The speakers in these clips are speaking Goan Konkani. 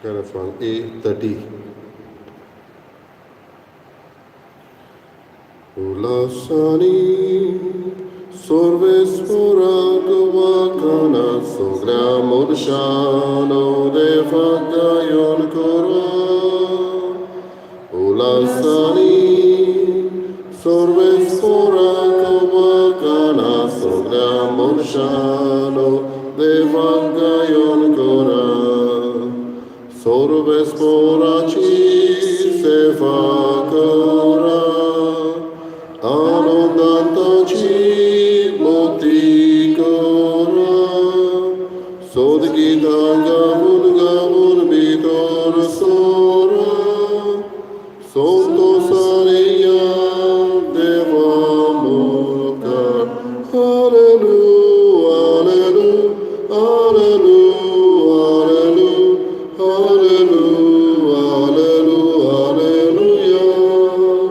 Caravan A 30. उल्हासांनी सर्वेस्पोराक वाखाणा सगळ्या मनशानो देवाक गायन करा. उल्हासांनी सर्वेस्पोराक वाखाणा सगळ्या मनशानो देवाक गायन करा. सर्वेस्पोराची सेवा करा, आनंदान ताची भक्ती करा. सदगितां गावन गावन भितर सरा, संतोषान येया देवा मुखार. Hallelujah, hallelujah, hallelujah, hallelujah, hallelujah, hallelujah,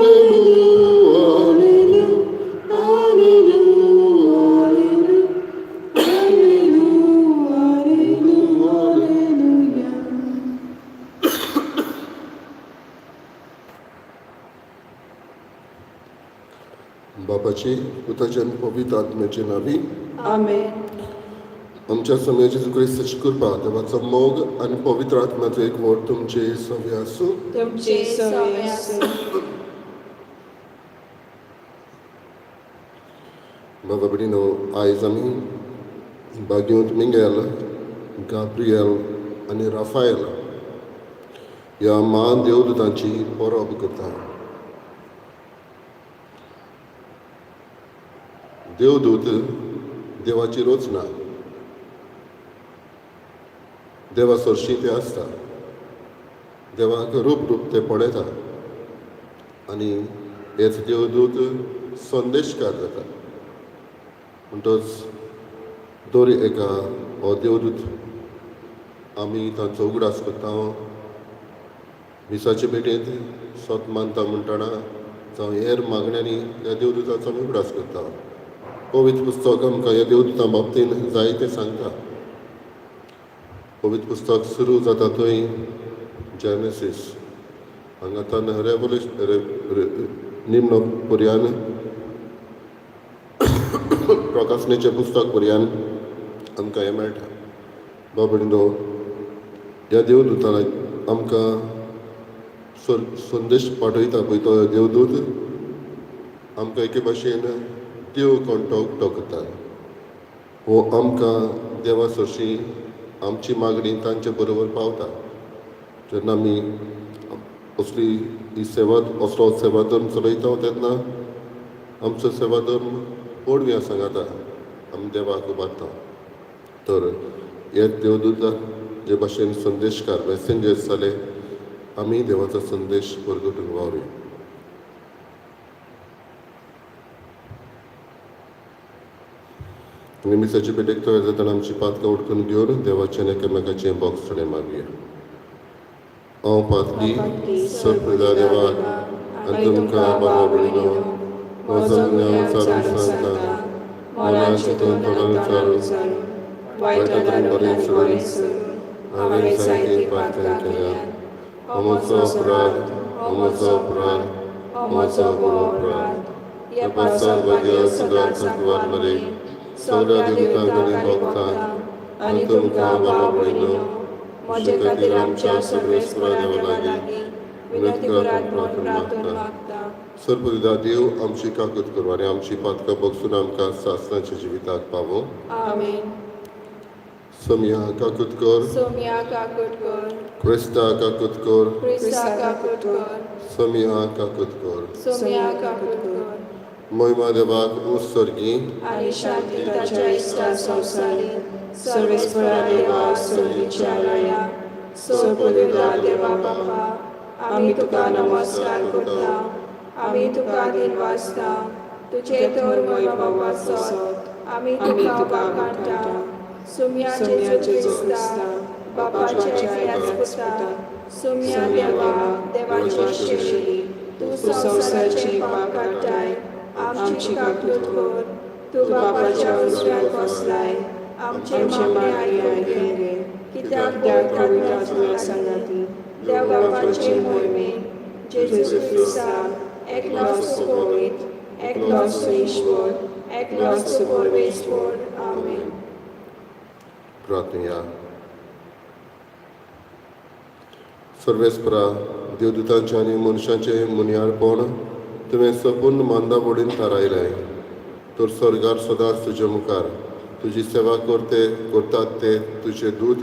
hallelujah, hallelujah. बापाची, पुताची आनी पवित्र आत्म्याचे नांवी. आमेन. आमच्या सोमया जेजू क्रिस्ताची कृपा, देवाचो मोग आनी पवित्र आत्म्याचो एकवट तुमचे सवे आसूं. तुमचे सवे आसूं. बाबा भयणीनो, आयज आमी भाग्यवंत मिंगेल, गाब्रियल आनी राफायल ह्या म्हान देवदूतांची परब करता. देवदूत देवाची रचना. देवा सरशी ते आसता. देवाक रूप रूप ते पळयता आनी हेच देवदूत संदेशकार जाता. म्हणटच दर एका हो देवदूत आमी तांचो उगडास करता. मिसाचे भेटेंत सोत मानता म्हणटना जावं हेर मागण्यांनी ह्या देवदूताचो आमी उगडास करता. पवित्र पुस्तक आमकां ह्या देवदूतां बाबतीन जायतें सांगता. पवित्र पुस्तक सुरू जाता थंय जेनेसीस हांगा रेवोल्युश निमणो पर्यान प्रकाशनेचें पुस्तक पर्यान आमकां हें मेळटा. बाबडिनो, ह्या देवदूतान आमकां संदेश पाठयता पळय, तो देवदूत आमकां एके भाशेन देव कोण तो उक्तो करता. हो आमकां देवा सरशी आमची मागणी तांचे बरोबर पावता. जेन्ना आमी असली ही सेवा, असलो सेवा धर्म चलयता तेन्ना आमचो सेवा धर्म पडव्या सांगाता आमी देवाक उबारता. तर हे देवदूत जे भाशेन संदेशकार, मॅसेंजर्स जाले, आमी देवाचो संदेश परगटूंक वावरुया. आनी मिसाचे भेटेक तयार जातना आमची पातकां उडकून घेवन देवाचें आनी एकामेकाचें बोगसणें मागया. हांव पातकी सर्व देवाक आनी तुमकां बाबा भयणीनो म्हजो गुन्यांव चारून सांगता. मनान चिंतून, तोंडान उच्चारून, वायटान बरें सोडून हांवें जायतीं पातकां केल्यात. हो म्हजो अपराध, हो म्हजो अपराध, हो म्हजो व्हड अपराध. ह्या पासाक भाग्य सदांच सांतवार मरे, सगळ्या देवतांक आनी भक्तांक आनी तुमकां बाबा भयणीनो म्हजे खातीर आमच्या सर्वेस्परा देवा लागीं विनंती करात म्हूण प्रार्थना मागता. सर्वदा देव आमची काकूत करूं आनी आमची पातकां बगसून आमकां सासणाच्या जिविताक पावो. आमेन. सोमया काकूत कर. सोमया काकूट कर. क्रिस्ता काकूत कर. क्रिस्ता काकूट कर. सोमया काकूत कर. सोमया काकूट कर. महिमा देवाक उत्सर्गी आनी शांती ताच्या इश्टा संवसारी. सर्वेस्परा देवा, सर्गीच्या लया सर्वदा देवा बापा, आमी तुका नमस्कार करता, आमी तुका दिनवासता. तुजें तर वैभव वचत, आमी तुका वाखाणटा. सुम्या जेजू क्रिस्ता, बापाच्या एकल्याच पुता, सुम्या देवा, देवाची शेरी, तूं संवसाराचें पाप काडटाय, आमची काकूट कर. तूं बापाच्या उजव्याक बसलाय, आमचें मागणें आयकून घे. कित्याक कित्याक पवित्र पवित्र आत्म्या आत्म्या सांगाती, सांगाती, देव बापाचे मोहिमेन, जेजू क्रिस्ता, एकलोच पवित्र, एकलोच ईश्वर, एकलोच परमेश्वर. आमेन. प्रार्थना. सर्वेस्परा, देवदूतांचें आनी मनशांचें मुनियाळपण तुवें संपूर्ण मांदावडीन थारायलें, तर स्वर्गार सदांच तुजे मुखार तुजी सेवा करते करतात ते तुजे दूत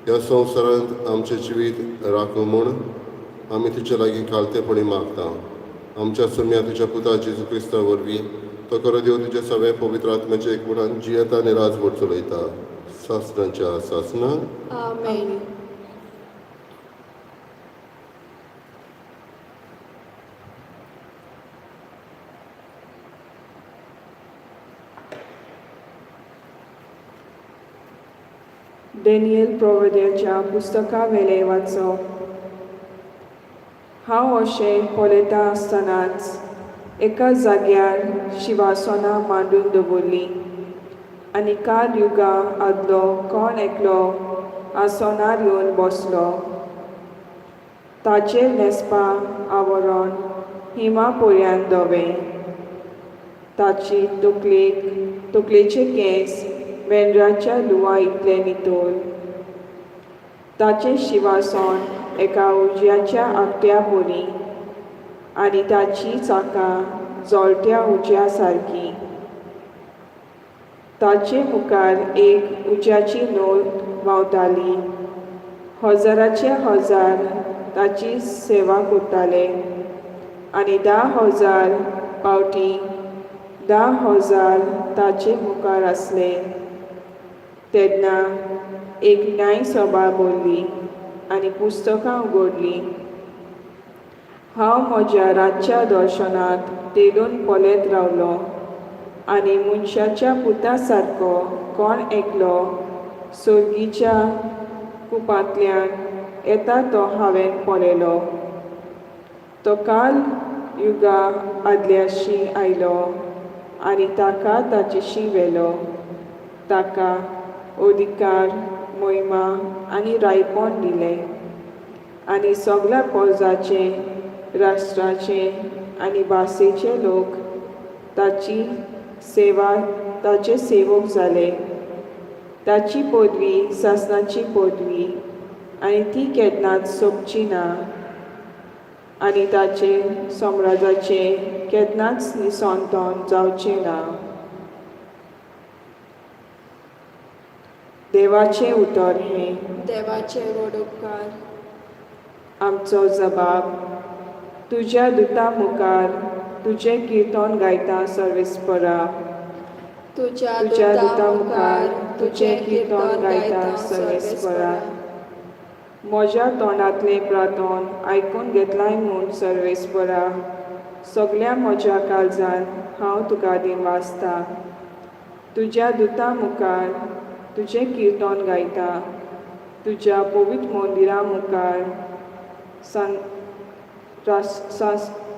ह्या संवसारांत आमचें जिवीत राखूं म्हूण आमी तुजे लागीं खालतेपणी मागता, आमच्या सुम्या तुज्या पुता जेजू क्रिस्ता वरवीं. तो खरो देव तुज्या सगळ्या पवित्र आत्म्याच्या एकवटान जियेता आनी राजवट चलयता सासणाच्या सासणा. आमेन. डॅनियल प्रोवेद्याच्या पुस्तका वेलें वाचप. हांव अशें पळयता आसतनाच एका जाग्यार शिवासनां मांडून दवरलीं आनी काल युगा आदलो कोण एकलो आसनार येवन बसलो. ताचेर न्हेसपा आवरण हिमा पर्यंत धवें, ताची तकलेक तकलेचे केंस मेंढराच्या लुवा इतले नितळ. ताचें शिवासन एका उज्याच्या आगट्या परी आनी ताचीं चाकां जळट्या उज्या सारकीं. ताचे मुखार एक उज्याची नोट व्हांवताली. हजाराचे हजार ताची सेवा करताले आनी 10,000 पावटी 10,000 ताचे मुखार आसले. तेन्ना एक न्याय सभा भरली आनी पुस्तकां उगडलीं. हांव म्हज्या रातच्या दर्शनांत तेलून पळयत रावलो आनी मनशाच्या पुता सारको कोण एकलो सर्गीच्या कुपांतल्यान येता तो हांवें पळयलो. तो काल युगा आदल्याशी आयलो आनी ताका ताचेशी व्हेलो. ताका अधिकार, मोहिमा आनी रायपण दिलें आनी सगळ्या पोरजाचे, राष्ट्राचे आनी भाशेचे लोक ताची सेवा ताचे सेवक जाले. ताची पदवी सासणाची पदवी आनी ती केन्नाच सोंपची ना आनी ताचे साम्राज्याचें केन्नाच निसंतन जावचें ना. देवाचें उतर हें. देवाचे व्हड उपकार. आमचो जबाब. तुज्या दुता मुखार तुजें किर्तन गायता सर्वेस्परा. तुज्या तुज्या दुता दुता मुखार मुखार तुजें तुजें किर्तन किर्तन गायता गायता सर्वेस्परा. सर्वेस्परा. म्हज्या तोंडांतलें प्रार्थन आयकून घेतलाय म्हूण सर्वेस्परा, सगल्या म्हज्या काळजान हांव तुका दिनवासता. तुज्या दुता मुखार तुजें किर्तन गायता, तुज्या पवित्र मंदिरा मुखार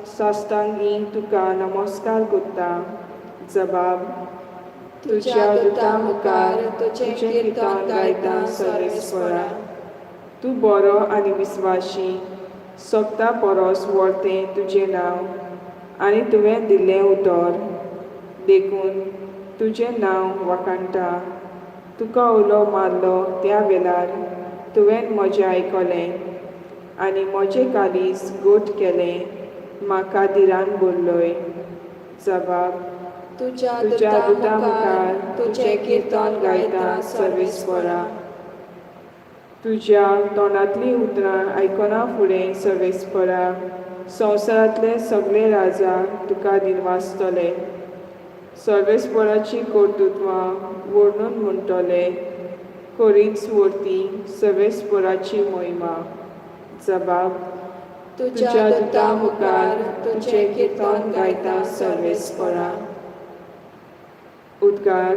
साश्टांगी तुका नमस्कार करता. जबाब. तुज्या दुता मुखार तुजें किर्तन गायता सर्वेस्परा. तूं बरो आनी विस्वाशी, सोगता परस व्हडतें तुजें नांव आनी तुवें दिल्लें उतर, देखून तुजें नांव वाखाणटा. तुका उलो मारलो त्या वेळार तुवें म्हजें आयकलें आनी म्हजें काळीज घट केलें, म्हाका धिरान भरलोय. जबाब. तुज्या तुज्या दुता दुता मुखार मुखार तुजें तुजें किर्तन किर्तन गायता गायता सर्वेस्परा. सर्वेस्परा. तुज्या तोंडांतलीं उतरां आयकना फुडें सर्वेस्परा, संवसारांतले सगळे राजा तुका दिनवासतले. सर्वेस्पराचीं कर्तृत्वां वर्णून म्हणटले, करीच वर्ती सर्वेस्पराची मोहिमा. जबाब. तुज्या तुज्या दुता दुता मुखार मुखार तुजें तुजें किर्तन किर्तन गायता गायता सर्वेस्परा. सर्वेस्परा. उद्गार.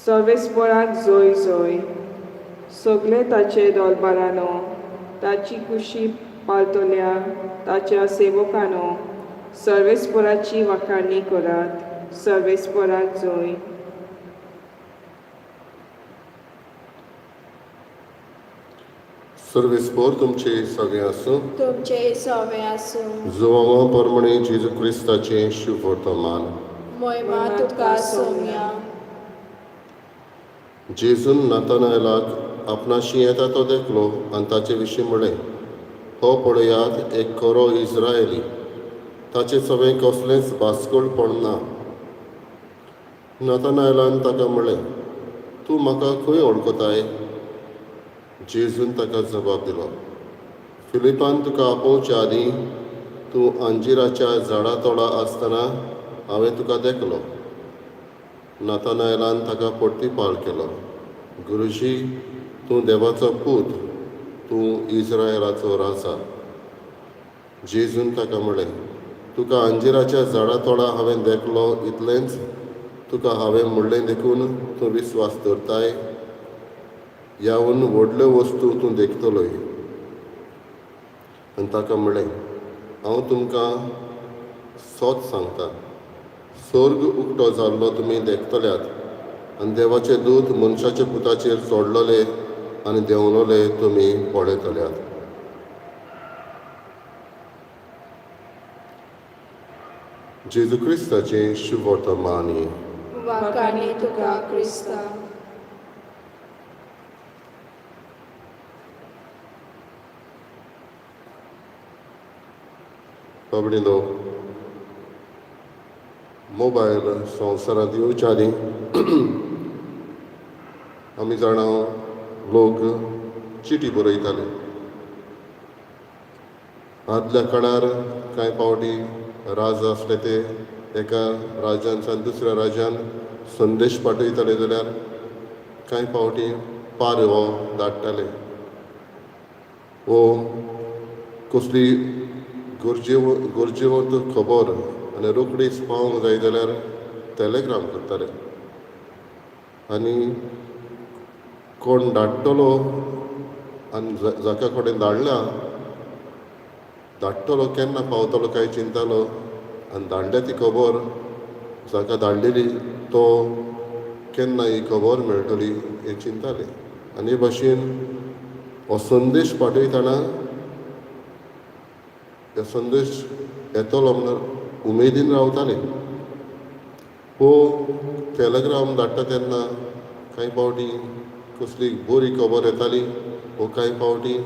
सर्वेस्पराक जोय जोय, सगळे ताचे दलबारानो, ताची कुशी पाळटल्या ताच्या सेवकानो, सर्वेस्पराची वाखाणी करात. सर्वेस्पराक जोय. सर्वेस्पोर तुमचे सगळे आसूं. तुमचे सवे आसूं. जुवांवा परमणे जेजू क्रिस्ताचें शुभवर्तमान. मोयमा तुका सोम्या. जेजून नातानायलाक आपणाशी येता तो देखलो आनी ताचे विशीं म्हणलें, हो पळयात एक खरो इस्रायली, ताचे सवें कसलेंच बास्कळपण ना. नातानायलान ताका म्हणलें, तूं म्हाका खंय वळखताय? जेजून ताका जबाब दिलो, फिलिपान तुका आपोवचे आदीं तूं अंजिराच्या झाडा तोडा आसतना हांवें तुका देखलो. नातानायलान ताका परतीपाल केलो, गुरुजी, तूं देवाचो पूत, तूं इस्रायलाचो राजा. जेजून ताका म्हणलें, तुका अंजिराच्या झाडा तोडा हांवें देखलो इतलेंच तुका हांवें म्हणलें देखून तूं विस्वास दवरताय? ह्याहून व्हडल्यो वस्तू तूं देखतलोय. आनी ताका म्हणलें, हांव तुमकां सोत सांगता, स्वर्ग उक्तो जाल्लो तुमी देखतल्यात आनी देवाचे दूत मनशाच्या पुताचेर चडलोले आनी देंवलोले तुमी पळयतल्यात. जेजू क्रिस्ताचें शुभवर्तमान. वाखाणी तुका क्रिस्ता. बाबडीलो, मोबायल संवसारांत येवच्या आदीं आमी जाणा लोक चिटी बरयताले. आदल्या काळार कांय फावटी राजा आसले ते एका राज्यान दुसऱ्या राज्यान संदेश पाठयताले, जाल्यार कांय फावटी पार हो धाडटाले वो कसली गरजेवंत खबर आनी रोखडीच पावोंक जाय जाल्यार टॅलेग्राम करताले. आनी कोण धाडटलो आनी जाका कडेन धाडल्या धाडटलो केन्ना पावतलो काय चिंतालो, आनी धाडल्या ती खबर जाका धाडलेली तो केन्ना ही खबर मेळटली हें चिंताले. आनी हे भाशेन हो संदेश पाठयतना हो संदेश येतलो म्हणून उमेदीन रावताले. हो टॅलेग्राम धाडटा तेन्ना कांय फावटी कसली बरी खबर येताली वो कांय फावटी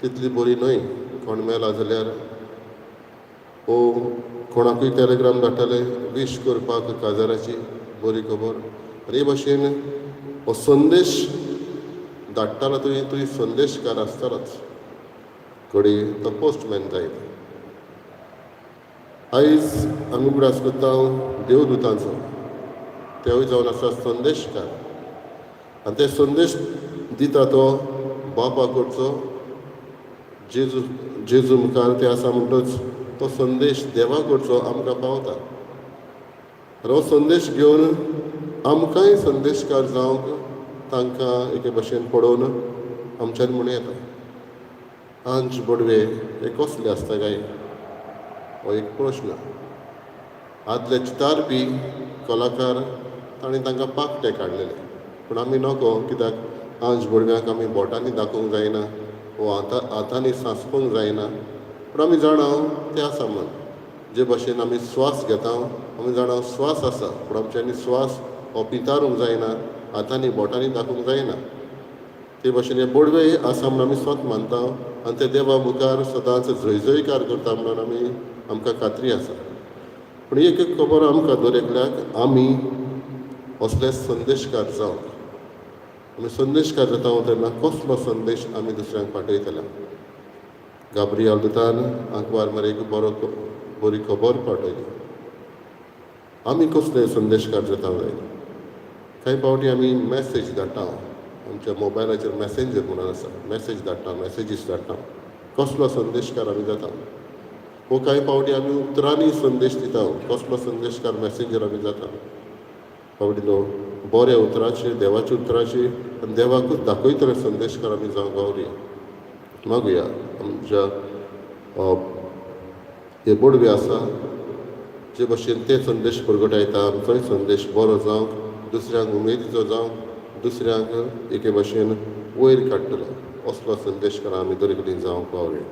तितली बरी न्हय. कोण मेला जाल्यार वो कोणाकूय टॅलेग्राम धाडटाले वीश करपाक काजाराची बरी खबर. आनी हे भाशेन हो संदेश धाडटालो तुवें तुवें संदेशकार आसतालोच, घडये तो पोस्टमॅन जायत. आयज आमी उगडास करता देवदूतांचो, तेवूय जावन आसा संदेशकार. आनी ते संदेश दिता तो बापा कडचो जेजू जेजू मुखार ते आसा म्हणटच तो संदेश देवा कडचो आमकां पावता. आनी हो संदेश घेवन आमकांय संदेशकार जावंक तांकां एके भशेन पळोवन आमच्यान म्हणूं येता. आंज बडवे हे कसले आसता काय हो एक प्रश्न. आदले चितारपी कलाकार ताणें तांकां पाकटे काडलेले, पूण आमी नको, कित्याक आंज बडव्यांक आमी बोटांनी दाखोवंक जायना वो हातांनी सांसपूंक जायना. पूण आमी जाणा तें आसा म्हण, जे भशेन आमी स्वास घेता आमी जाणा स्वास आसा, पूण आमच्यांनी स्वास हो पिंतारूंक जायना, हातांनी बोटांनी दाखोवंक जायना. ते भशेन हे बोडवे आसा म्हूण आमी स्वत मानता आनी ते देवा मुखार सदांच जय जयकार करता म्हणून आमी आमकां खात्री आसा. पूण एक एक खबर आमकां दर एकल्याक आमी असले संदेशकार जावंक, आमी संदेशकार जाता तेन्ना कसलो संदेश आमी दुसऱ्यांक पाठयतले. गाब्रियल दुतान आंकवार मारयेक बरो बरी खबर पाठयली. आमी कसले संदेशकार जाता जाय? कांय फावटी आमी मॅसेज धाडटा, आमच्या मोबायलाचेर मॅसेंजर म्हणून आसा, मॅसेज धाडटा, मॅसेजीस धाडटा. कसलो संदेशकार आमी जाता? वो कांय फावटी आमी उतरांनी संदेश दिता, कसलो संदेशकार मॅसेंजर आमी जाता? फावटी न्हू बऱ्या उतराचे देवाच्या उतराचे आनी देवाकूच दाखयतले संदेशकार आमी जावंक गावया. मागुया आमच्या हे बोडवे आसा जे भशेन ते संदेश परगटायता, आमचोय संदेश बरो जावंक, दुसऱ्यांक उमेदीचो जावंक, दुसऱ्यांक एके भशेन वयर काडटलो. असलो संदेश करा आमी दर जावंक पावया.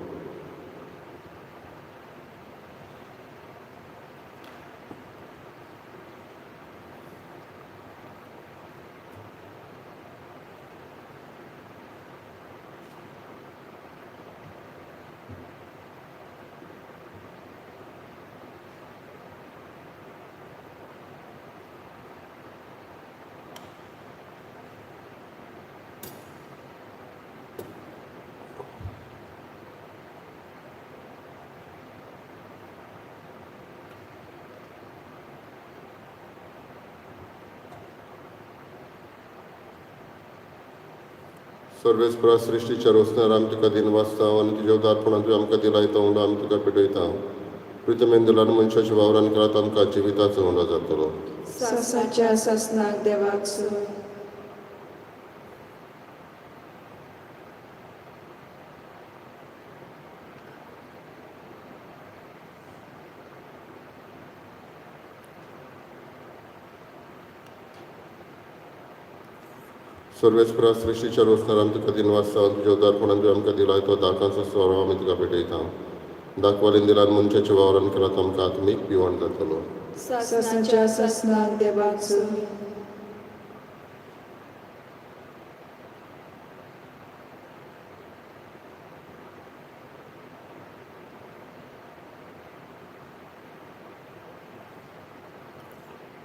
सर्वेस्परा सृश्टीच्या रोसणार आमी तुका दिन वाचता आनी तुज्या उदारपणान तुवें आमकां दिलाय तो उंडो आमी तुका पेटयता. प्रितमेन दिलान मनशाच्या वावरान करात आमकां जिविताचो उंडो जातलो. सासणाच्या सासणाक देवाक सोय. सर्वेस्परा सृश्टीच्या रोसणार आमी तुका दिन वाचता आनी तुज्या उदारपणान तुवें आमकां दिलाय तो दाकांचो सोरो आमी तुका पेटयता. दाखवालीन दिलान मनशाच्या वावरान करात आमकां आत्मीक पिवण जातलो. सासणाच्या सासणाक देवाक सोय.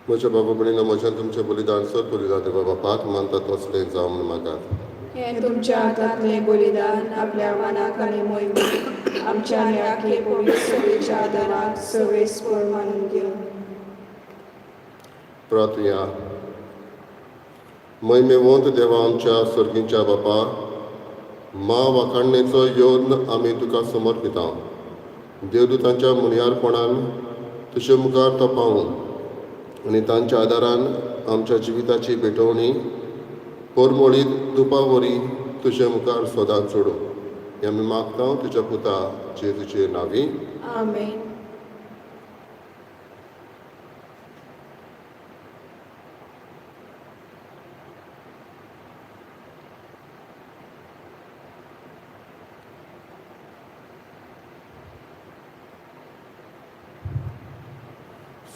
म्हज्या बाबा भयणीनो, म्हज्यान तुमचें बलिदान सर बलिदान देवा बापाक मानता तसलें जावं म्हूण मागात. हें तुमच्या हातांतलें बलिदान आपल्या मनाक आनी मोहिमेक आमच्या आनी आखे पवित्र सभेच्या आदाराक सर्वेस्पर मानून घेवं. प्रार्थुया. महिमेवंत देवा आमच्या सर्गीच्या बापा, मा वाखाणणेचो योद्न आमी तुका समर्पिता. देवदूतांच्या मुनियारपणान तुजे मुखार तो पावूं आनी तांच्या आदारान आमच्या जिविताची भेटवणी परमळीत दुपा वरी तुजे मुखार सदांच चडूं. हें आमी मागता तुज्या पुता जेजूचे नांवी. आमेन.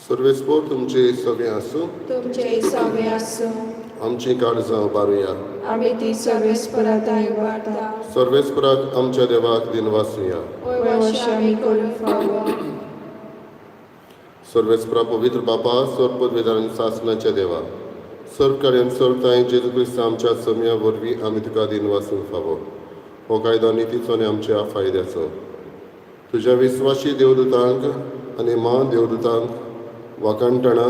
सर्वेस्पोर तुमचे सगळे आसूं. तुमचे सगळे आसूं. आमची काळजां उबारुया. आमी ती सर्वेस्परा थंय उबारता. सर्वेस्पराक आमच्या देवाक दिनवासुया. वय आमी करूंक फावो. सर्वेस्परा पवित्र बापा, सर्व आनी सासणाच्या देवा, सर्व कार्यान सर्व जेजू क्रिस्त आमच्या सम्या वरवीं आमी तुका दिनवासूंक फावो. हो कायदो नितीचो आनी आमच्या फायद्याचो. तुज्या विस्वाशी देवदूतांक आनी मान देवदूतांक वाखाणटना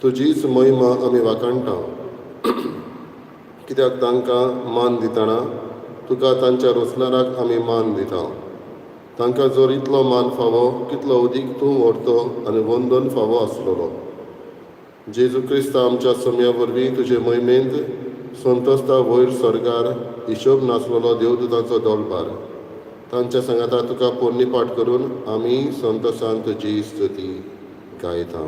तुजीच महिमा आमी वाखाणटा. कित्याक तांकां मान दितना तुका तांच्या रोसणाराक आमी मान दिता. तांकां जर इतलो मान फावो कितलो अदीक तूं व्हरतो आनी वंदन फावो आसलेलो. जेजू क्रिस्त आमच्या सम्या वरवीं तुजे महिमेंत संतोस्ता वयर स्वर्गार हिशोब नासलेलो देवदूतांचो दोलभार तांच्या सांगाता तुका पोरणी पाठ करून आमी संतोसान तुजी स्तुती गायता.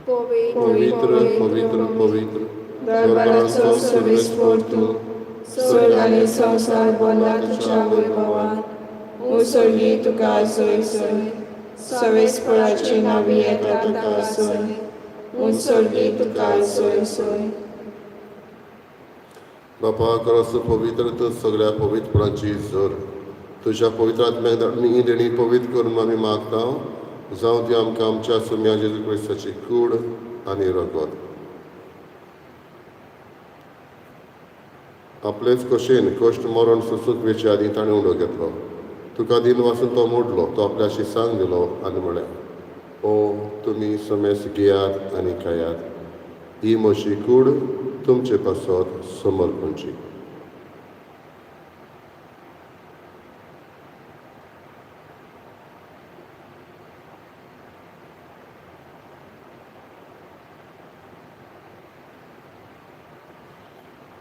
पवित्र पवित्र पवित्र दरबाराचो सर्वेस्पोर तूं, स्वर्ग आनी संवसार भरला तुज्या वैभवान. मुसळगी तुका सोय सोय, सर्वेस्पराची नावी येता तुका सोय. मुसळगी तुका सोय सोय. बापा करस पवित्र तूं सगळ्या पवित्रपणाची जोर. तुज्या पवित्र आत्म्याक धाडून ही देणी पवित्र करून आमी मागता. जावं ती आमकां आमच्या सुम्या जेजू क्रिस्ताची कूड आनी रगत. आपलेच कशेन कश्ट मरण सोसूंक वेचे आदीं ताणें उडो घेतलो. तुका दिन वासून तो मोडलो. तो आपल्या शिसांक दिलो आनी म्हळें, ओ तुमी समेस घेयात आनी खायात. ही म्हजी कूड तुमचे पासत समर्पणची.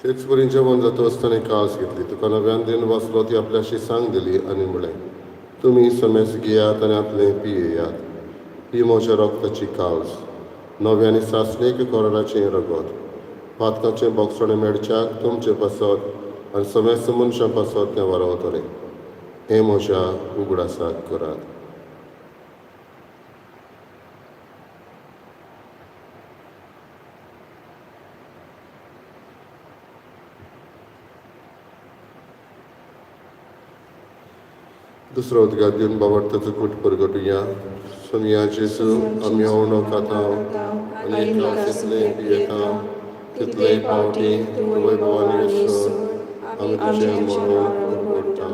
तेच परी जेवण जाता आसतना कास घेतली. तुका नव्यान दिन वाचलो. ती आपल्याशी सांग दिली आनी म्हळें, तुमी समेस घेयात आनी आपलें पियेयात. ही म्हज्या रक्ताची काल्स, नव्या आनी सासणीक कोराचें रगत. पातकाचें बोगसणें मेळच्याक तुमचे पासत आनी समेस्त मनशां पासत तें वारावतलें. हें म्हज्या उगडासाक करात. दुसरो उदकांत दिवन बाबार्थाचो कूट परगटुया. सोमया जेजू, आमी आवडो खाता आनी ग्लासींतलें पियेता तितलेय पावटी तूं वैभवान येसर आमी तुजें मरण उरपडटा.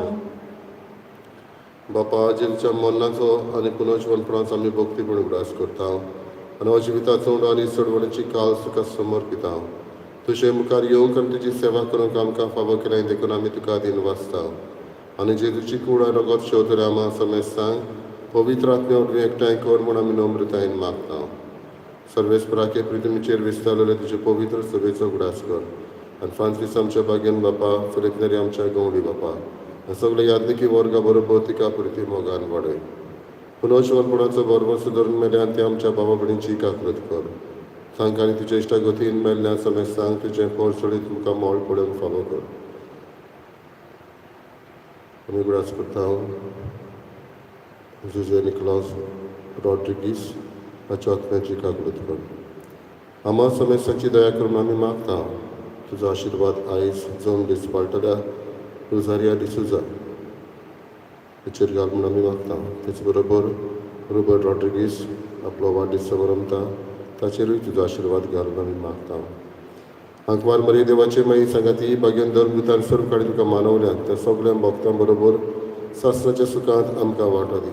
बापा, जेजूच्या मरणाचो आनी पुनर्जिवनपणाचो आमी भक्तीपण उगडास करता आनी हो जिविताचो उंडो आनी चडवणीची काल तुका समर्पिता. तुजे मुखार येवंक आनी तुजी सेवा करूंक आमकां फावो केलें देखून आमी तुका दिन वाचता. आनी जेजूची कूड आनी रगत शेवतले आमा समेस्तांक पवित्र आत्म्या वरवीं एकठांय कर म्हूण आमी नम्रतायेन मागता. सर्वेस्पराके पृथ्वीचेर विस्तारलेले तुजे पवित्र सभेचो उगडास कर आनी फ्रांसीस आमच्या भाग्यान बापा, फिलिप नेरी आमच्या गवळी बापा आनी सगळे यादनिकी वर्गा बरोबर तिका पुरती मोगान वाडय. पुनर्जिवनपणाचो बरोबर धरून मेल्यान ते आमच्या बाबा भयणीची काकृत कर. तांकां आनी तुज्या इश्टागतीन मेल्ल्या समेस्तांक तुजें पोर सोडीत तुमकां मोळ पळोवंक फावो कर. आमी उगडास करता जुजे निकलास रॉड्रिगीस हाच्या आत्म्याची कागलत कर. आमा समेस्तांची दया करून आमी मागता तुजो आशिर्वाद आयज जावन दीस पाळटल्या रोजारिया डिसुजा हेचेर घाल म्हूण आमी मागता. तेच बरोबर रोबर्ट रॉड्रिगीस आपलो वाडदीस समारंभता ताचेरूय तुजो आशिर्वाद घाल म्हूण आमी मागता. आंकवार मरे देवाचे माई सांगाती भाग्यान धर्मदूतान सर्व काडी तुका मानवल्यात त्या सगळ्या भक्तां बरोबर सासणाच्या सुखांत आमकां वांटो दी.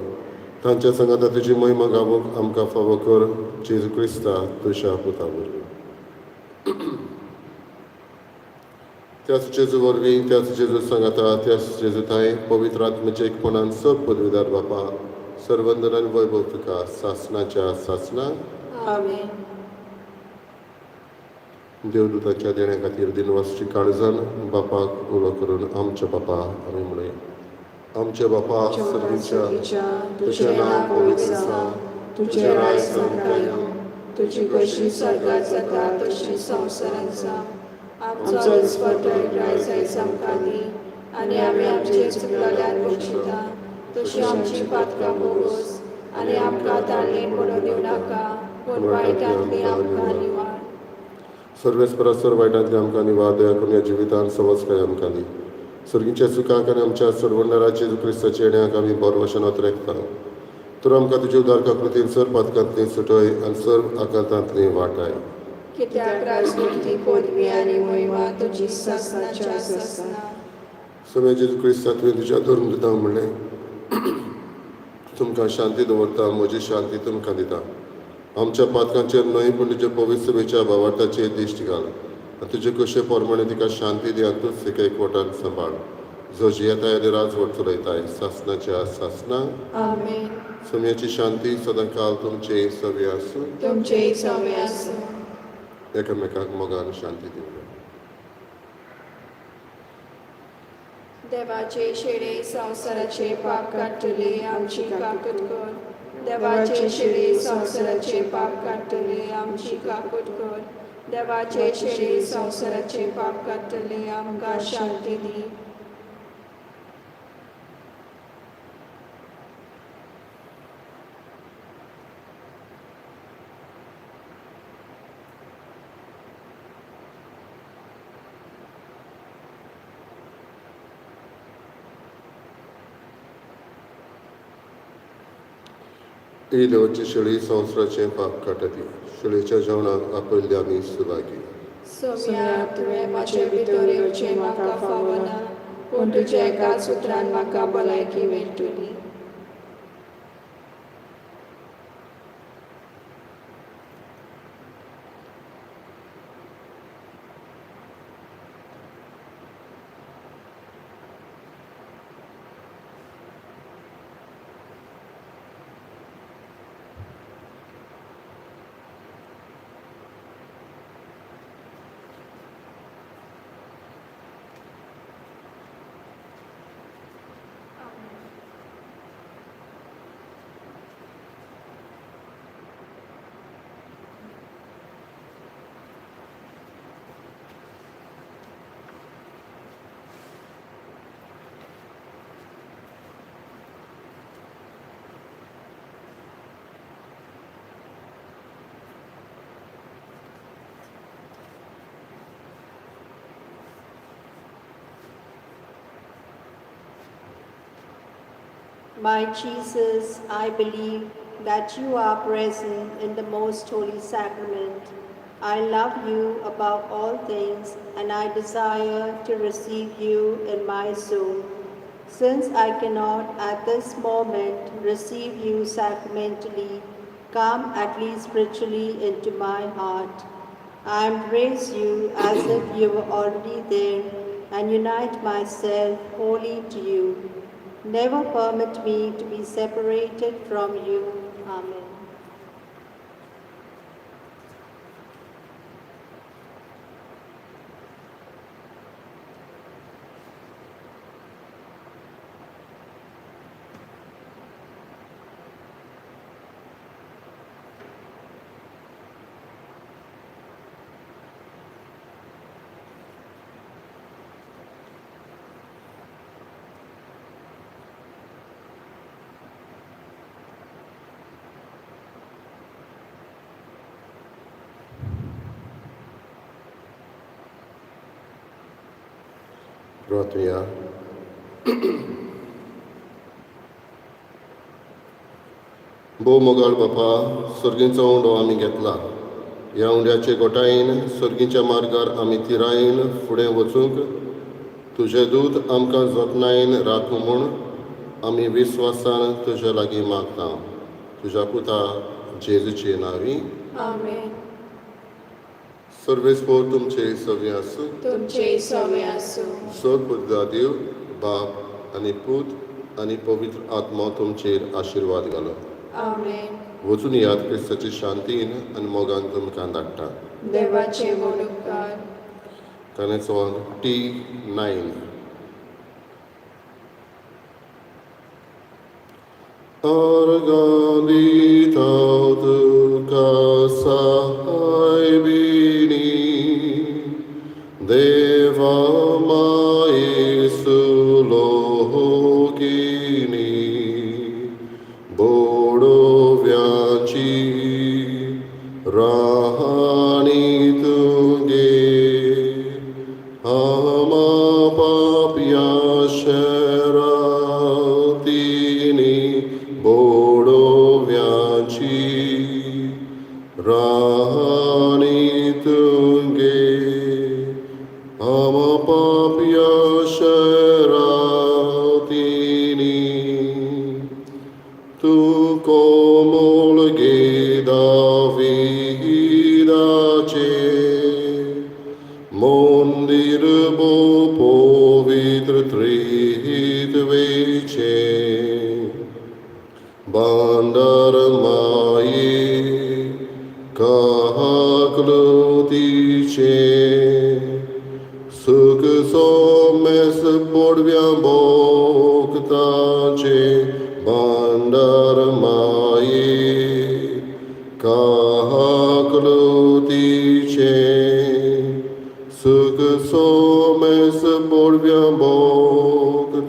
तांच्या सांगाता तुजी महिमा गावोवंक आमकां फावो कर जेजू क्रिस्ता तुज्या पुता वरवीं. त्याच जेजू वरवीं, त्याच जेजू सांगाता, त्याच जेजू थांय पवित्र आत्म्याच्या एकपणान सब पदवीदार बापा, सर्वंदन आनी वैभव तुका सासणाच्या सासणाक. आमेन. देवदूताच्या देण्या खातीर दिनवासची काळजान बापाक उलो करून आमच्या बापा आमी म्हणूया. आमच्या बापा सर्गीच्या, तुझें नांव पवित्र जावं, तुजें राज सामकां येवं, तुजी कशी स्वर्गात जाता तशी संवसारांत जावं. आमचो दिसपट्टो ग्रास आयज आमकां दी आनी आमी आमचे चुकलेल्यान बक्षिता तशी आमची पातकां बोगोस आनी आमकां ताळणेन पडून दिवं नाका, पूण वायटांतली आमकां निवाळ. सर्वेस्परा सर वायटांतली आमकां निवार दया करून ह्या जिवितान सवस्काय आमकां दी. सर्गीच्या सुखाक आनी आमच्या सर्वंडरा जेजू क्रिस्ताच्या येण्याक आमी बरो वशान रेखता. तर आमकां तुजे उदार काकृतीन सर पातकांतली सुटय आनी सर आकांतांतली वाटाय. कित्याक राजवटी, पदवी आनी महिमा तुजी सासणाच्या सासणा. समय जेजू क्रिस्ता, तुवें तुज्या धर्मदूतांक म्हणलें, तुमकां शांती दवरता, म्हजी शांती तुमकां दिता. आमच्या पातकांचेर न्हय पूण तुज्या पवित्र सभेच्या भावार्थाचेर दिश्ट घाल आनी तुजे कशे प्रमाणे तिका शांती दी आनी तूंच तिका एकवटान सांबाळ, जो जियेताय आनी राजवट चलयताय सासणाच्या सासणा. आमेन. समयाची शांती सदांकाल तुमचे सवे आसूं. तुमचेय सवे आसूं. एकामेकाक मोगान शांती दिवया. देवाचे शेडे संवसाराचे पाप काडटले, आमची काकूट कर. देवाचे शेडे संवसाराचे पाप काडटले, आमची काकूट कर. देवाचे शेडे संवसाराचे पाप काडटले, आमकां शांती दी. ही देवाची शेळी संवसाराचें पाप काडटा ती. शेळीच्या जेवणाक आपयल्ले आमी सुभागी. सोम्या, तुवें म्हजे भितर येवचें म्हाका फावना, पूण तुज्या एकाच उतरान म्हाका भलायकी मेळटली. My Jesus, I believe that you are present in the most holy sacrament. I love you above all things, and I desire to receive you in my soul. Since I cannot at this moment receive you sacramentally, come at least spiritually into my heart. I embrace you as if you were already there and unite myself wholly to you. Never permit me to be separated from you. Amen. प्रार्थुया. भोव मोगाळ बापा, सर्गींचो उंडो आमी घेतला. ह्या उंड्याचे गोटायेन सर्गीच्या मार्गार आमी थिरायेन फुडें वचूंक तुजें दूत आमकां जतनायेन राखूं म्हूण आमी विस्वासान तुज्या लागीं मागता, तुज्या पुता जेजूचे नांवी. आमेन. सर्वेस्पोर तुमचे सगळें आसूं. तुमचे सवे आसूं. सर्व देव बाप आनी पूत आनी पवित्र आत्मा तुमचेर आशिर्वाद घालो. आमेन. वचून याद, क्रिस्ताची शांतीन आनी मोगान तुमकां धाडटा. देवाचे व्हड उपकार. कानेचो T9. आर्गां दिता तुका सायबिणी, देवा माये सुलोकिनी, बोडव्याची राहणी तुगे, आमा पापया शरातीनी, बोडव्याची राहणी तुगे, आमा पापया शरातीनी. तूं कोमल गे दावीदाचे, मंदीर भोव पवित्र त्रित्वेचे, भांडार माये काकळुतीचे, सुख सोमेस बोडव्या भोगताचे, भांडार माये काकळुतीचे, सुख सोमेस बोडव्या भोगताचे.